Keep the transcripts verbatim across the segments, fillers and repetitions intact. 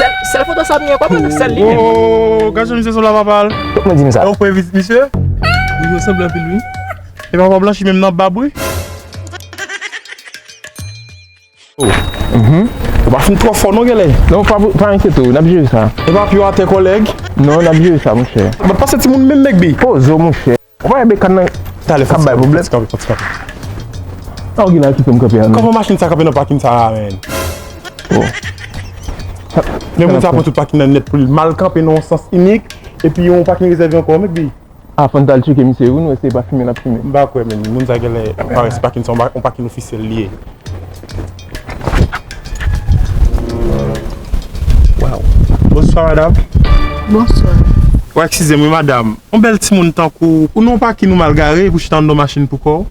Sèl, sèl foto sa m gen kòm sèl li menm. Oh, gad jan misye sou la papa l. Tout moun di m sa. E ou pran vizit misye? Wi, yo sanble anpil, wi. E papa blanchi menm nan bab, wi. Oh. Mhm. Ou pa fin twò fò non, genlè. Non, pa, pa enkyete w, n ap jere sa. E pa pye w atè, kòlèg? Non, n ap jere sa, monchè. Bat pase timoun menm, Mèk Bi. Poze w, monchè. Ou pa wè Bekan nan k ap bay pwoblèm? Fò ti kanpe, fò ti kanpe. Sa w gen la kite m kanpe a, non? Kòman machin sa kanpe nan pakin sa a, menn? Oh. Men moun sa pran tout pakin nan nèt pou li. Mal kanpe nan yon sans inik, epi yon pakin rezève ankò, Mèk Bi. A, fò n t al tcheke misye wi, nou wè si se pa fimen l ap fimen. M pa kwè, menn. Moun sa genlè parèt, pakin sa, yon pakin ofisyèl li ye. Wow. Bonswa, madanm. Bonswa. Ou eskize m wi, madanm. Yon bèl timoun tankou ou, ou nan yon pakin ou mal gare pou chita anndan machin pou kò w.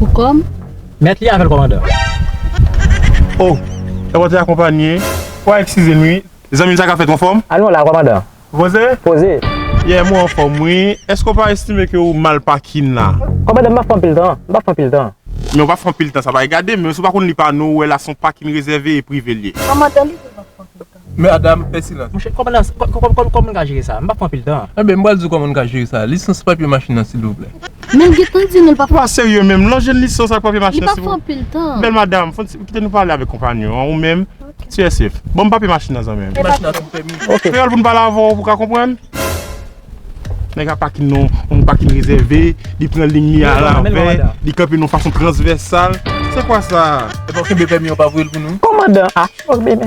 Pou kò m? Mèt li avè l, kòmandan. Oh, e w te akonpanye. Ou eskize m wi. Zanmi m, sa ka fèt, ou anfòm? A nou la, kòmandan. Poze? Poze. Yeah, mwen anfòm wi. Èske w pa estime ke ou mal pakin la? Kòmandan, m pa fè anpil tan. M pa fè anpil tan. Men ou pa fè anpil tan, sa pa regade, men si w pa konn li pa nou, ou wè la se yon pakin rezève e prive l ye. Kòmandan, li di l pa fè anpil tan. Madanm, fè silans. Monchè, kòmandan, kò-, kò-, kò-, kò-, kòman n ka jere sa? M pa fè anpil tan. Enben, m pral di w kòman n ka jere sa. Lisans papye machin nan, silvouplè. Men l gentan di nou l pa fè. Ou pa serye menm, non, jwenn lisans ak papye machin nan, silvouplè. Li pa fè anpil tan. Bèl madanm, fò n ti, kite nou pale avèk konpanyon an, ou menm. Ti Esif, ban m papye machin nan, zanmi m. Papye machin nan, tout pèmi. Ok. Kreyòl pou n pale avè w, pou w ka konprann. Nèg la pakin nan yon pakin rezève, li pran limyè a lavè, li kanpe nan yon fason transvèsal. Se kwa sa? Epi w kenbe pèmi an, w pa voye l pou nou? Kòmandan, a, ok, men.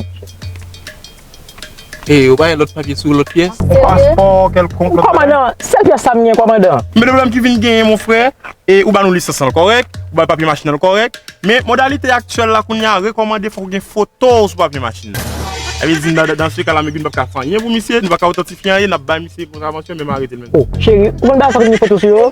E, ou pa gen lòt papye sou lòt pyès? Yon paspò kèlkonk, lòt bagay? Kòmandan, sèl pyès sa m gen, kòmandan. Men de pwoblèm ki vin genyen, mon frè, e ou ba nou lisans lan kòrèk, ou ba papye machin nan kòrèk, men modalite aktyèl la kounye a rekòmande fòk ou gen foto w sou papye machin nan. Sa vle di, nan, nan, nan se ka la, Mèk Bi, nou p ap ka fè anyen pou misye, nou pa ka otantifye anyen, n ap bay misye kontravansyon, men m arete l menm. Oh, cheri, ou konn bagay sa ki gen foto sou yo?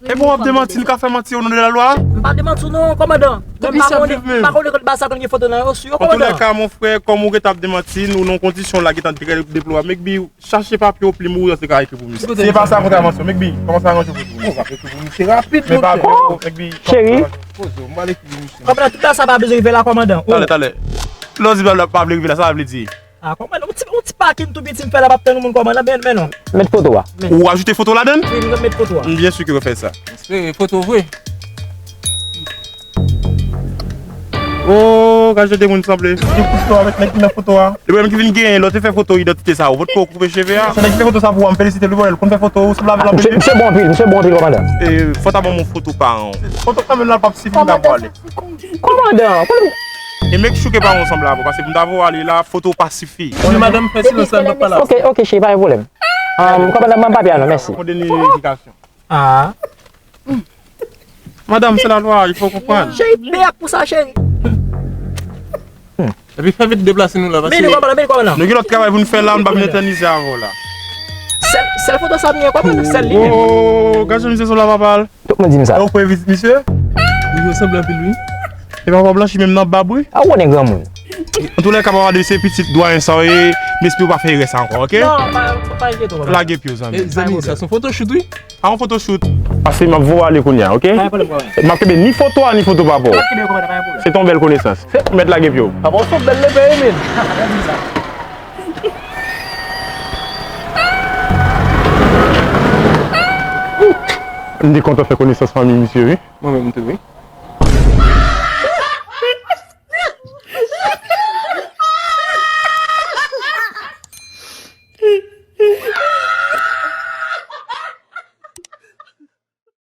E bon, w ap demanti, nou ka fè manti o non de lalwa? M pa demanti w non, kòmandan. Men m pa konnen, m pa konnen kot bagay sa konn gen foto nan yo sou yo, kòmandan. Antoulèka, mon frè, kòm ou gentan ap demanti, nou nan yon kondisyon la gentan trè deplorab. Mèk Bi, chache papye w, plim ou, ann te ka ekri pou misye. Si se pa sa, kontravansyon. Mèk Bi, kòmanse aranje w pou misye. Ou ap ekri pou misye rapid, monchè. Men papye w, Mèk Bi, cheri. Poze w, m pral ekri pou misye. Kòmandan, tout sa pa bezwen rive la, kòmandan. Talè, talè. Lè w di pa, pa vle rive la, sa vle di? A, kòmandan, yon ti, yon ti pakin tou piti m fè la, m ap tann yon moun, kòmandan, men, men non. Met foto a. Ou ajoute foto ladann? Wi, m met foto a. M byen si ke w fè sa. Se foto vre. Oh, gad jan de moun sanble. Ki foto avèk nèg ki nan foto a? Li menm ki vin genyen, lè w te fè foto idantite sa, ou potko koupe cheve a? Se nèg ki fè foto sa pou ou a, m felisite l wi, bòy, l konn fè foto, ou sanble avè l anpil wi. Misye bon anpil, misye bon anpil, kòmandan. E, fò w ta ban m yon foto paran w. Foto kanmenm la p ap sifi, m ta pwale. Kòmandan, kòmandan. E make sure ke paran w sanble avè w, paske pou m ta voye w ale la, foto w pa sifi. Wi, madanm, fè silans la, n p ap pale. Ok, ok, cheri, pa gen pwoblèm. Kòmandan, ban m papye a non, mèsi. Fò w deni edikasyon. Ah. Madanm, se lalwa, il faut comprendre. Cheri, bèk pou sa, cheri. Epi fè vit deplase nou la, paske... Vini, kòmandan, vini, kòmandan. Nou gen lòt travay pou n fè la, nou pa vin etènize avè w la. Sèl, sèl foto sa m gen, kòmandan, sèl li menm. Oh, gad jan misye sou la papa l. Tout moun di m sa. E ou pran vizit misye? Wi, yo sanble anpil, wi. E papa blanchi menm nan bab, wi. A, ou konnen granmoun. Antoulèka, papa de se pitit dwayen sa w ye, m espere w pa fè erè sa ankò, ok? Non, pa, pa enkyete w, kòmandan. Lage pye w, zanmi. E, zanmi, sa se yon photoshoot, wi. A yon photoshoot. Pase m ap voye w ale kounye a, ok? Pa gen pwoblèm, kòmandan. M ap kenbe ni foto a, ni foto papa w. M ap kenbe yo, kòmandan, pa gen pwoblèm. Se te yon bèl konesans. Ou mèt lage pye w. Papa w se yon bèl lepè, wi, men. M te kontan fè konesans fanmi misye, wi. Mwen menm tou, wi.